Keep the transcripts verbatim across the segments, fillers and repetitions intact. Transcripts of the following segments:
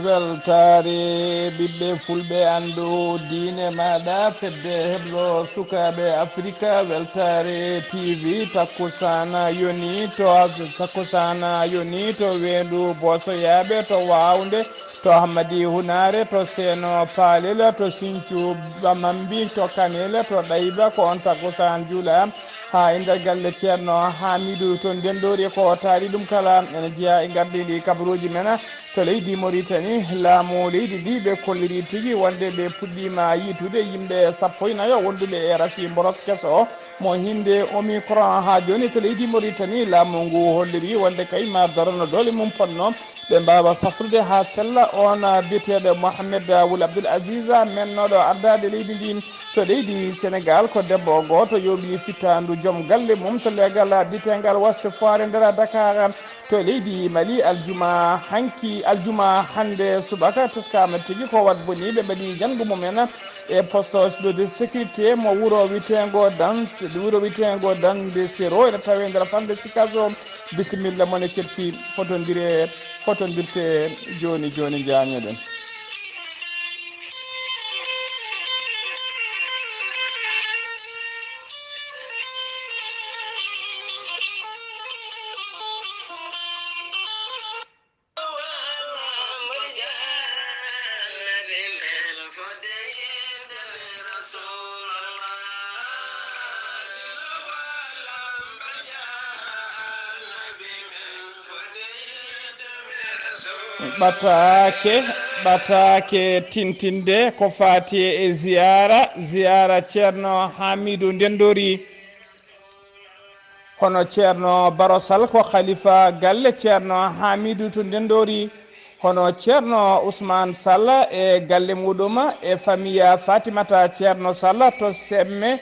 Weltaare ɓiɓɓe fulɓe, anndu diine maaɗa, fedde heblo sukaaɓe Afrika. Weltaare T V, takkusaan yoni to, takkusaan yoni to weendu Boosoyaaɓe, to Waawnde, to Hammadi Hunaare, to Seeno Paalel, to Sincu Bamambi, to Kanel, to Ɗayba. Ko on takkusaan juula haa e nder galle Ceerno Haamidu to Ndenndoori. Ko taari ɗum kala ene jeyaa e ngardiiɗi kabaruuji men to leydi Moritani. Laamu leydi ndi, ɓe kolliri tigi wonde ɓe puɗɗiima yiitude yimɓe sappo e nayo wonduɓe e rafi mboros keso mo hinnde Omicron. Haa jooni to leydi Moritani, laamu ngu holliri wonde kay ma darano doole mum ponno ɓe mbaawa safrude haa sella. On biyeteeɗo Mohamed Wul Abdul Aziz, mennooɗo ardaade leydi ndin to leydi Senegal, ko debbo gooto yooɓi fittaandu joom galle mum to leegal biyeteegal Ouest Foire nder Dakar to leydi Mali. Aljuma hanki, aljuma hannde subaka, teskaama tigi ko wat boni ɓe mbaɗi janngo mumen e poste de sécurité mo wuro witeengo Dan, wuro witeengo Dande Sero, ene tawee nder falnde Sikaso. Bisimilla mon e kerti, hotondire, hotondirte jooni jooni, njaañoɗen. Ɓataake, ɓataake tintinde ko faati e ziyaara, ziyaara Ceerno Haamidu Ndenndori. Hono Ceerno Baro Sall ko khalifa galle Ceerno Haamidu to Ndenndori. Hono Ceerno Ousmane Sall e galle muɗum e famiya Fatimata Ceerno Sall to Semme,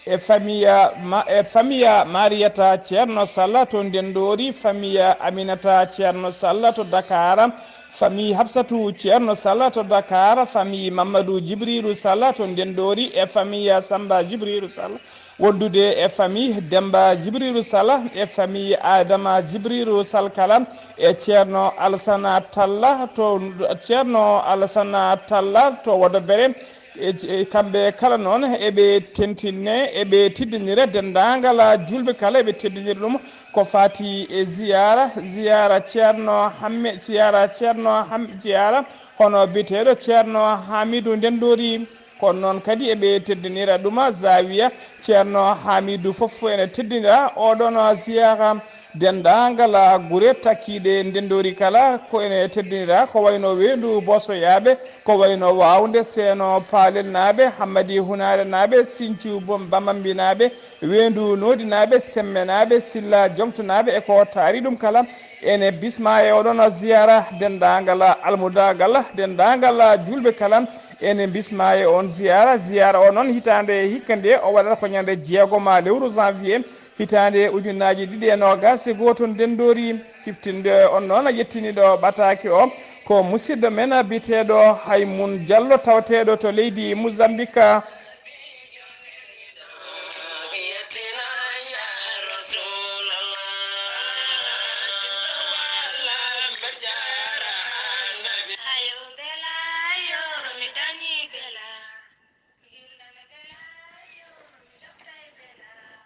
e famiya ma-, e famiya Mariyata Ceerno Sall to Ndenndori, famiya Aminata Ceerno Sall to Dakar, famiya Hafsatu Ceerno Sall to Dakar, famiya Mamadou Jibrilu Sall to Ndenndori, e famiya Samba Jibrilu Sall wondude e famiya Demba Jibrilu Sall, e famiya Adama Jibrilu Sall kala, e Ceerno Alsana Talla to, Ceerno Alsana Talla to Wodobere. E, e kamɓe kala noon eɓe tentinne, eɓe teddinira denndaangal juulɓe kala, eɓe teddinira ɗum ko faati e ziyaara, ziyaara Ceerno Hamme-, ziyaara Ceerno Ham-, ziyaara hono biyeteeɗo Ceerno Haamidu Ndenndori. Kono noon kadi eɓe teddinira ɗum zaawiya Ceerno Haamidu, fof ene teddinira oɗon ziyaara. Denndaangal gure takkiiɗe Ndenndori kala ko ene teddinira, ko wayno Weendu Boosoyaaɓe, ko wayno Waawnde, Seeno Paalelnaaɓe, Hammadi Hunaarenaaɓe, Sincu Bom-, Bamambinaaɓe, Weendu Noodinaaɓe, Semmenaaɓe, Silla Joŋtonaaɓe e ko taari ɗum kala. Ene bismaa e oɗon ziyaara denndaangal almudaagal, denndaangal juulɓe kala. Ene bismaa e on ziyaara. Ziyaara o noon hitaande hikka nde o waɗata ko ñande jeegom lewru janvier. Hitaande ujunnaaji ɗiɗi e noogaas e gooto Ndenndori. Siftinde on noon, yettiniiɗo ɓataake o ko musidɗo men biyeteeɗo Haymun Jallo, tawateeɗo to leydi Mozambique.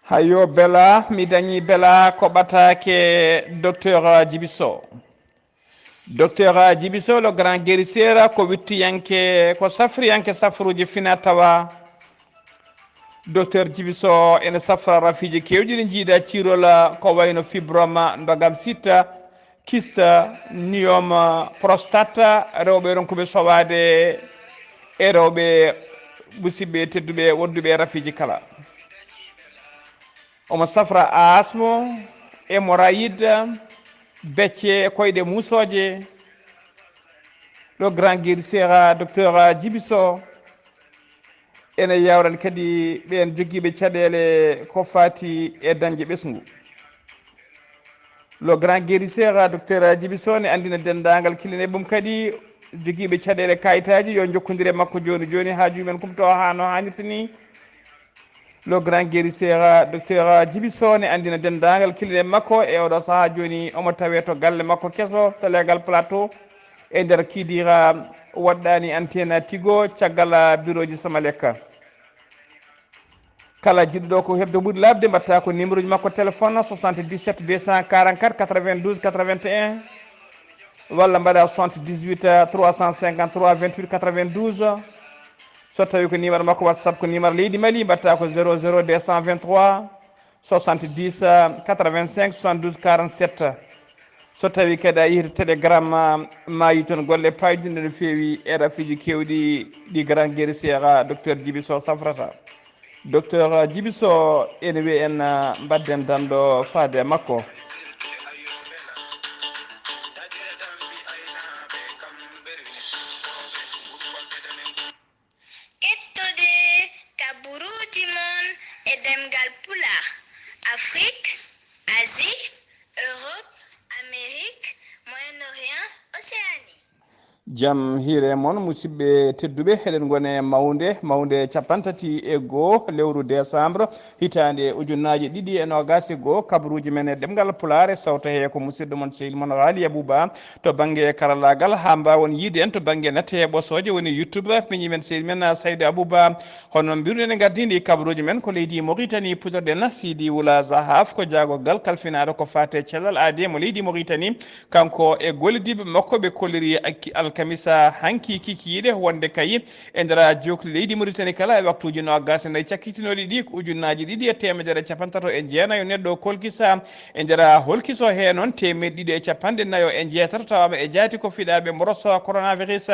Hayo bela, mi dañi bela ko ɓataake Docteur Djiby Sow. Docteur Djiby Sow, le grand guérisseur, ko wittiyanke, ko safriyanke safruuji fina tawa. Docteur Djiby Sow ene safra rafiiji keewɗi ɗi njiida ciirol, ko wayno fibrome, ndogam sitta, kyste, myome, prostate, rewɓe ronkuɓe sowaade e rewɓe musidɓe tedduɓe wonduɓe e rafiiji kala. Omo safra asmo, hémorroïde, becce, koyɗe muusooje. Le grand guérisseur, Docteur Djiby Sow, ene yawran kadi ɓeen jogiiɓe caɗeele ko faati e dañde ɓesngu. Le grand guérisseur, docteur Djibi Sow, ne anndina denndaangal kilineeɓe mum kadi jogiiɓe caɗeele kayitaaji yo njokkondir e makko jooni jooni, haaju men kumto haa no haanirta ni. Le grand guérisseur, docteur Djibi Sow, ne anndina denndaangal kilineeɓe makko e oɗo sahaa jooni, omo tawee to galle makko keso to Leegal Plateau, e nder Kidira, woɗɗaani Antenne Tigo, caggal birooji Samalek. Kala jiɗɗo ko heɓde ɓuri laaɓde, mbaɗta ko numéro ji makko téléphone, soixante-dix-sept deux cent quarante-quatre quatre-vingt-douze quatre-vingt-un, walla mbaɗa soixante-dix-huit trois cent cinquante-trois vingt-huit quatre-vingt-douze. So tawi ko numéro makko WhatsApp, ko numéro leydi Mali, mbaɗta ko zéro zéro deux cent vingt-trois soixante-dix quatre-vingt-cinq soixante-douze quarante-sept. So tawi kadi a yehii to Telegram, ma, ma yi toon golle payɗinɗe no feewi e rafiiji keewɗi ɗi grand guérisseur, docteur Djibi Sow safrata. Docteur Djibi Sow, ene wiye en, ah, mbadden danndo faade e makko. Kettode kaburuuji mon e ɗemngal Pulaar, Afrik, Asie, Europe, Amérique, Moyen-Orient, Océanie. Jam hiire mon, musidɓe tedduɓe, eɗen ngoni e mawnde, mawnde cappanɗe tati e goo lewru décembre, hitaande ujunnaaje ɗiɗi e noogaas e goo, kabaruuji men e ɗemngal Pulaar, e sawto hee ko musidɗo mon, sehil mon Haali Abuba, to bannge karallaagal, haa mbaawon yiide en to bannge natte e ɓosooje, woni YouTube, miñi men, sehil men, Saydu Abuba. Hono mbiruɗen e gardini kabaruuji men ko leydi Mauritanie, puɗɗorɗen Sidi Wula Zahaf, ko jaagorgal kalfinaaɗo ko faate cellal aadee mo leydi Mauritanie, kanko e gollidiiɓe makko ɓe kolliri akki-, alkamisa hanki kikiiɗe wonde kay e nder jookli leydi Mauritanie kala e waktuuji noogaas e nayi cakkitinooɗi ɗi ko ujunnaaji ɗiɗi e teemedere e cappanɗe tato e jeenayo neɗɗo kolkisa. E nder holkiso hee noon teemeɗɗe ɗiɗi e cappanɗe nayo e jeetato tawaama e jaati ko fiɗaaɓe mboroso coronavirus.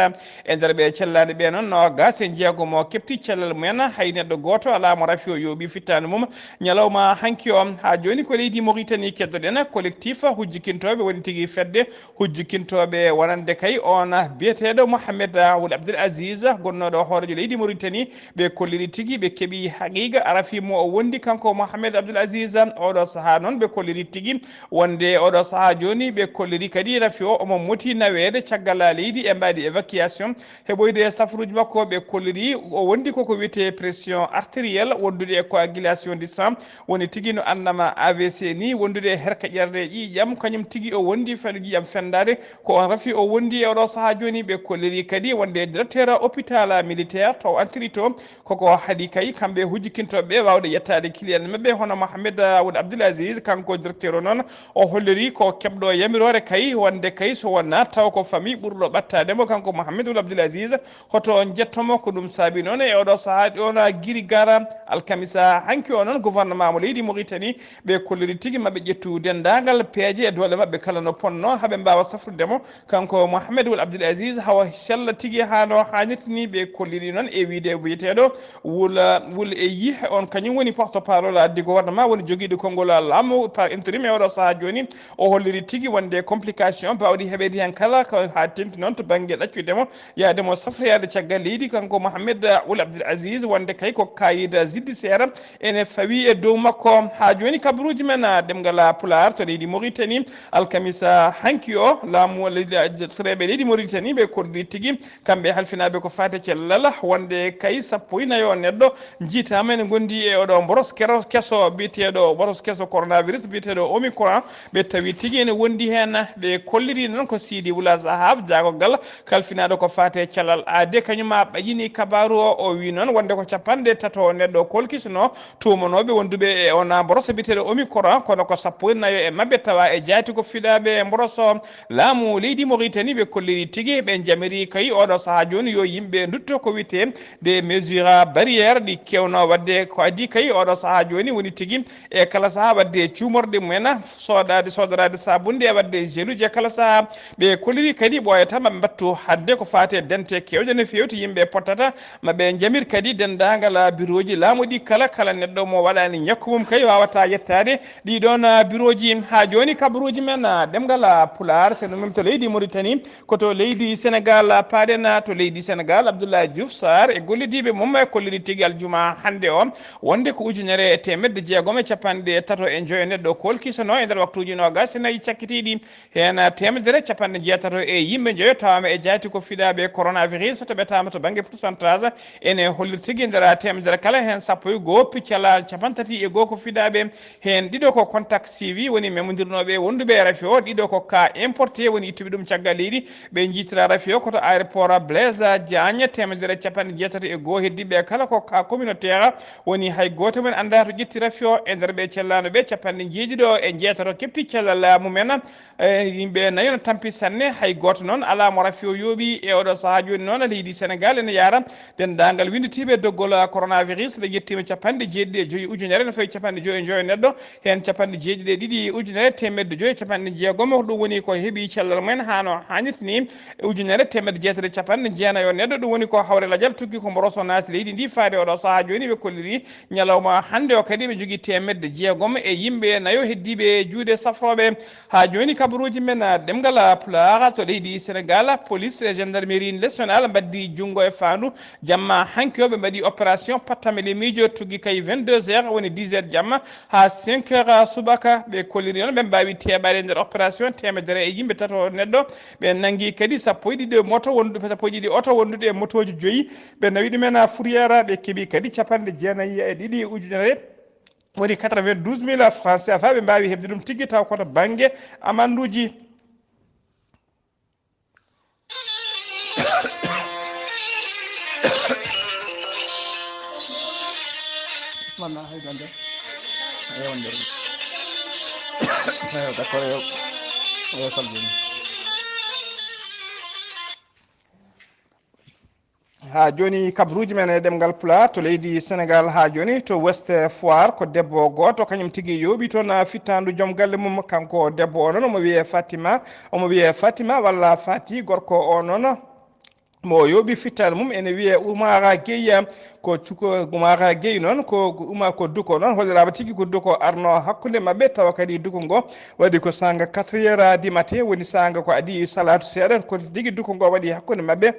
E nder ɓe cellaani ɓe noon noogaas e jeego mo keɓti cellal mumen, hay neɗɗo gooto alaa mo rafi o yooɓi fittaandu mum. Ñalawma hanki o, haa jooni ko leydi Mauritanie keddoɗen, collectif hujjikintooɓe woni tigi fedde hujjikintooɓe wonande kay oon biyeteeɗo Mohamed Wul Abdel Aziz, gonnooɗo hooreejo leydi Mauritanie, ɓe kolliri tigi ɓe keɓi haqiiqa rafi mo o wondi kanko Mohamed Abdel Aziz. Oɗo sahaa noon ɓe kolliri tigi wonde oɗo sahaa jooni ɓe kolliri kadi rafi o omo moti naweede caggal leydi e mbaadi évacuation. Heɓoyde e safruuji makko, ɓe kolliri o wondi koko wiyetee pression artérielle, wondude e coagulation du sang, woni tigi no annama A V C ni, wondude e herkaƴerde ƴiiƴam, kañum tigi o wondi feno ƴiiƴam fenndaade. Ko on rafi o wondi e oɗo sahaa jooni, ɓe kolliri kadi wonde directeur hôpital militaire to Antiri to, koko haɗi kay kamɓe hujjikintooɓe ɓe waawde yettaade client maɓɓe hono Mohamed Wul Abdul Aziz, kanko directeur o noon, o holliri ko keɓɗo yamiroore kay, wonde kay so wonaa taw ko famille ɓurɗo ɓattaade mo, kanko Mohamed Wul Abdul Aziz, hoto on njetto mo. Ko ɗum saabi noon e oɗo sahaa ɗon giri gara alkamisa hanki o noon gouvernement mo leydi Mauritanie, ɓe kolliri tigi maɓɓe ƴettu denndaangal peeje e doole maɓɓe kala no ponno, haɓe mbaawa safrude mo. Kanko Mohamed Wul Abdul Aziz hawa sella tigi haa no haanirta ni, ɓe kolliri noon e wiide biyeteeɗo Wul, Wul e yih on kañum woni porte parole addi gouvernement, woni jogiiɗo konngol laamu par intérim e oɗo sahaa jooni. O holliri tigi wonde complication baawɗi heɓeede heen kala ko haa teŋti noon to bannge ɗaccude mo, yaade mo safroyaade caggal leydi, kanko Mohamed Wul Abdul Aziz, wonde kay ko kayit judiciaire ene fawi e dow makko. Haa jooni kabaruuji men, ah, ɗemngal Pulaar to leydi Mauritanie, alkamisa hanki o, laamu leydi, ah, sereeɓe leydi Mauritanie ɓe kolliri tigi, kamɓe halfinaaɓe ko faati e cellal, wonde kay sappo e nayo neɗɗo njiitaama ene ngondi e oɗo mboros kero-, keso biyeteeɗo, mboros keso coronavirus biyeteeɗo Omicron. Ɓe tawi tigi ene wondi heen. Ɓe kolliri noon ko Sidi Wula Zahaf, jaagorgal kalfinaaɗo ko faati e cellal aade, kañum ma ɓaƴini kabaaru o. O wi noon wonde ko cappanɗe tato neɗɗo kolkisno tuumanooɓe wonduɓe e ona mboroso biyeteeɗo Omicron, kono ko sappo e nayo e maɓɓe tawa e jaati ko fiɗaaɓe mboroso laamu leydi Mauritanie. Ɓe kolliri tigi ɓe njamiri kay oɗo sahaa jooni yo yimɓe ndutto ko wiyetee des mesures barrières ɗi kewno waɗde ko adii kay oɗo sahaa jooni woni tigi e kala sahaa waɗde cuumorɗe mumen, soodade, soodoraade sabunde e waɗde geluji e kala sahaa. Ɓe kolliri kadi ɓooyata maɓe mbattu hadde ko faati e dente kewɗe no feewti yimɓe pottata, maɓe njamir kadi denndaangal birooji laamu ɗi kala, kala neɗɗo mo waɗaani ñakku mum kay waawata yettaade ɗiɗon birooji. Haa jooni kabaruuji men, ah, ɗemngal, ah, Pulaar, so no mem to leydi Mauritanie, ko to leydi Leydi Senegal, paaɗen to leydi Senegal, Abdoulaye Diouf Sarr e gollidiiɓe mum e kolliri tigi aljuma hannde o, wonde ko ujunere e teemedde jeegom e capanɗe tato e njoyo neɗɗo koolkisono e nder waktuuji noogas e nayi cakkitiiɗi. Heen teemedere capanɗe jeetato e yimɓe njoyo tawaama e jaati ko fiɗaaɓe coronavirus, to ɓetaama to bannge pourcentage, ene holliri tigi nder teemedere kala heen sappo e goo, piccal capantati e goo ko fiɗaaɓe, heen ɗiɗo ko contact suivi, woni memondirnooɓe wonduɓe e rafi o, ɗiɗo ko cas importé, woni ittuɓe ɗum caggal leydi, ɓe njiytira rafi o ko to aéroport Blaise Diagne, teemedere capanɗe jeetati e goo heddiiɓe kala ko cas communautaire, woni hay gooto men anndaa to ƴetti rafi o. E nder ɓe cellaano ɓe, capanɗe njeeɗiɗo e jeetato keɓti cellal mumen. E yimɓe nayo no tampi sanne, hay gooto noon alaa mo rafi o yooɓi. E oɗo sahaa jooni noon, leydi Senegal ene yaara denndaangal winnditiiɓe doggol coronavirus, ɓe ƴettiima capanɗe jeeɗiɗi e joyi ujunere, no fawi capanɗe joyi e joyo neɗɗo, heen capanɗe jeeɗiɗi e ɗiɗi ujunere teemedde joyi e capanɗe jeegom. Ɗum woni ko heɓi cellal mumen haa no haanirta ni, ujunere teemedde jeetati e capanɗe jeenayo neɗɗo. Ɗum woni ko hawre lajal tuggi ko mbo roso naati leydi ndi faade oɗo sahaa jooni. Ɓe kolliri ñalawma hannde o kadi ɓe njogii teemedde jeegom e yimɓe nayo heddiiɓe e juuɗe safrooɓe. Haa jooni kabaruuji men, ah, ɗemngal, ah, Pulaar to leydi Senegal, police e gendarmerie nationale mbaɗdi junngo e faandu. Jamma hanki o ɓe mbaɗi opération pattamele miijo tuggi kay vingt-deux heures, woni dix heures jamma haa cinq heures subaka. Ɓe kolliri noon ɓe mbaawi teeɓaade nder opération teemedere e yimɓe tato neɗɗo. Ɓe nanngi kadi sappo e ɗiɗi moto wondu-, sappo e ɗiɗi oto wondude e motooji joyi. Ɓe nawi ɗumen haa Fourrière, ɓe keɓi kadi capanɗe jeenayi e ɗiɗi ujunere, woni quatre-vingt-douze mille francs C F A. Ɓe mbaawi heɓde ɗum tigi taw koto bannge amanduuji. Mana hay gande. Eyo, nder. Eyo, d'accord, eyo. Eyo, salmini. Haa jooni, kabaruuji men e ɗemngal Pulaar to leydi Senegal, haa jooni to Ouest Foire, ko debbo gooto, kañum tigi yooɓi toon, ah, fittaandu joom galle mum. Kanko debbo o noon, omo wiyee Fatima, omo wiyee Fatima walla Fati, gorko o noon, mo yooɓi fittaandu mum ene wiyee Oumara Gueye, ko cuko Oumara Gueye noon, ko Uma-, ko duko noon, holliraama tigi ko duko arno hakkunde maɓɓe, tawa kadi duko ngo waɗi ko saanga quatre heures du matin, woni saanga ko adii salaatu seeɗa, ko tigi duko ngo waɗi hakkunde maɓɓe.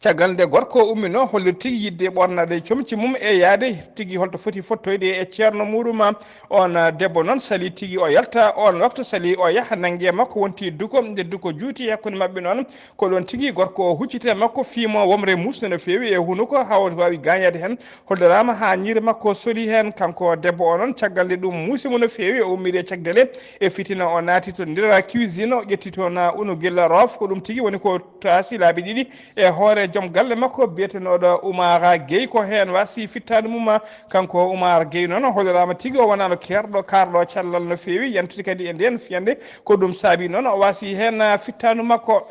Caggal nde gorko o umminoo, holliri tigi yiɗde ɓornaade comci mum e yahde tigi holto foti fottoyde e ceerno muuɗum. On debbo noon salii tigi o yalta, on waktu salii o yaha nannge makko wonti duko. Nde duko juuti hakkunde maɓɓe noon, ko ɗoon tigi gorko o hucciti e makko, fii mo womre muusde no feewi e hunuko, haa o waawi gaañaade heen. Holliraama haa ñiiri makko soli heen. Kanko debbo o noon, caggal nde ɗum muusi mo no feewi, o ummiri e cagdele e fitina, o naati to nder cuisine, o ƴetti toon unugel roof. Ko ɗum tigi woni ko taasi laabi ɗiɗi e hoore joom galle makko biyetenooɗo Oumara Gueye. Ko heen waasi fittaandu mum. Kanko Oumara Gueye noon, holliraama tigi o wonaano keerɗo, kaarɗo cellal no feewi, yantude kadi e ndeen fiyannde. Ko ɗum saabii noon o waasi heen fittaandu makko.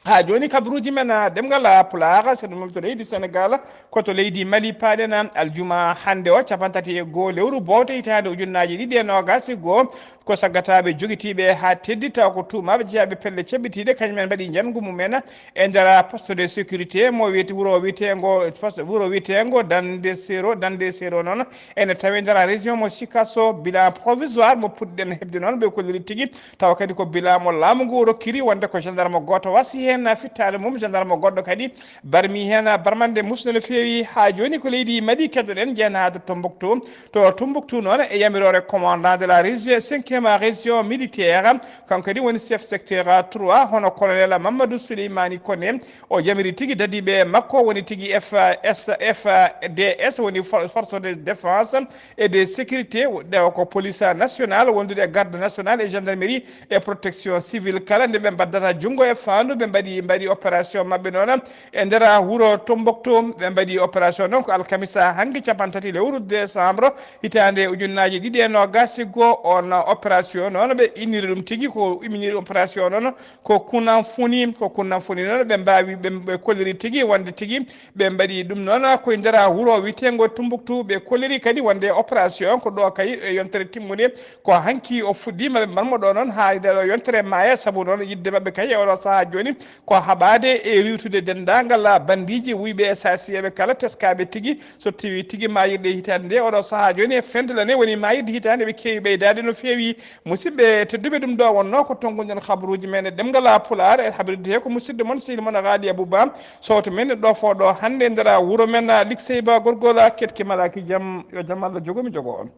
Haa jooni, kabaruuji men, ah, ɗemngal, ah, Pulaar, so ɗum to leydi Senegal, ko to leydi Mali paaɗen, ah, aljuma hannde o, cappanɗe tati e goo lewru bowte hitaande ujunnaaji ɗiɗi e noogas e goo, ko saggataaɓe jogitiiɓe haa teddi, tawa ko tuumaaɓe jeyaaɓe pelle ceɓɓitiiɗe, kañum en mbaɗi njanngu mum en e nder poste de sécurité mo wiyete wuro wiyeteengo, poste, wuro wiyeteengo Dande Sero, Dande Sero noon, ene tawee nder région mo Sikasso. Bilan provisoire mo puɗɗiɗen heɓde noon, ɓe kolliri tigi, tawa kadi ko bilan mo laamu ngu rokkiri, wonde ko gendarme gooto wasi heen fittaandu mum, gendarme goɗɗo kadi barmi heen barmande muusde no feewi. Haa jooni ko leydi Mali keddoɗen, njeyen haa to Tombouctou. To Tombouctou noon, e yamiroore commandant de la région, cinquième région militaire, kanko kadi woni chef secteur trois, hono colonel Mamadou Souleymani Koné, o yamiri tigi dadiiɓe makko woni tigi F S, F D S, woni for-, force de défense et de sécurité, ɗo ko police nationale, wondude e garde nationale e gendarmerie e protection civile kala, nde ɓe mbaddata junngo e faandu, ɓe mbaɗi, mbaɗi opération maɓɓe noon e nder wuro Tombouctou. Ɓe mbaɗi opération noon ko alkamisa hanki, cappanɗe tati lewru décembre, hitaande ujunnaaji ɗiɗi e noogas e goo. On opération noon, ɓe inniri ɗum tigi ko, inniri opération noon ko Kunamfuni, ko Kunamfuni noon ɓe mbaawi, ɓe, ɓe kolliri tigi wonde tigi ɓe mbaɗi ɗum noon ko e nder wuro wiyeteengo Tumbuktu. Ɓe kolliri kadi wonde opération ko ɗo kay e yontere timmude, ko hanki o fuɗɗiima. Ɓe mbarmo ɗo noon haa e nde ɗo yontere maaya, sabu noon yiɗde maɓɓe kay e oɗo sahaa jooni Ko haɓaade e riiwtude denndaangal banndiiji wuyɓe e saasiyeeɓe kala teskaaɓe tigi, so tawii tigi maayirɗe hitaande nde. Oɗo sahaa jooni e fentelane woni maayirɗe hitaande ɓe keewi ɓeydaade no feewi. Musidɓe tedduɓe, ɗum ɗo wonnoo ko tonnguɗen habaruuji men e ɗemngal Pulaar e habrirde he ko musidɗo mon sehil mon Gaali Abuba. Sowto men ɗo fo ɗo hannde e nder wuro men Liksey Ba Gorgol, ketki malaaki jam, yo jam Allah jogo mi jogo on.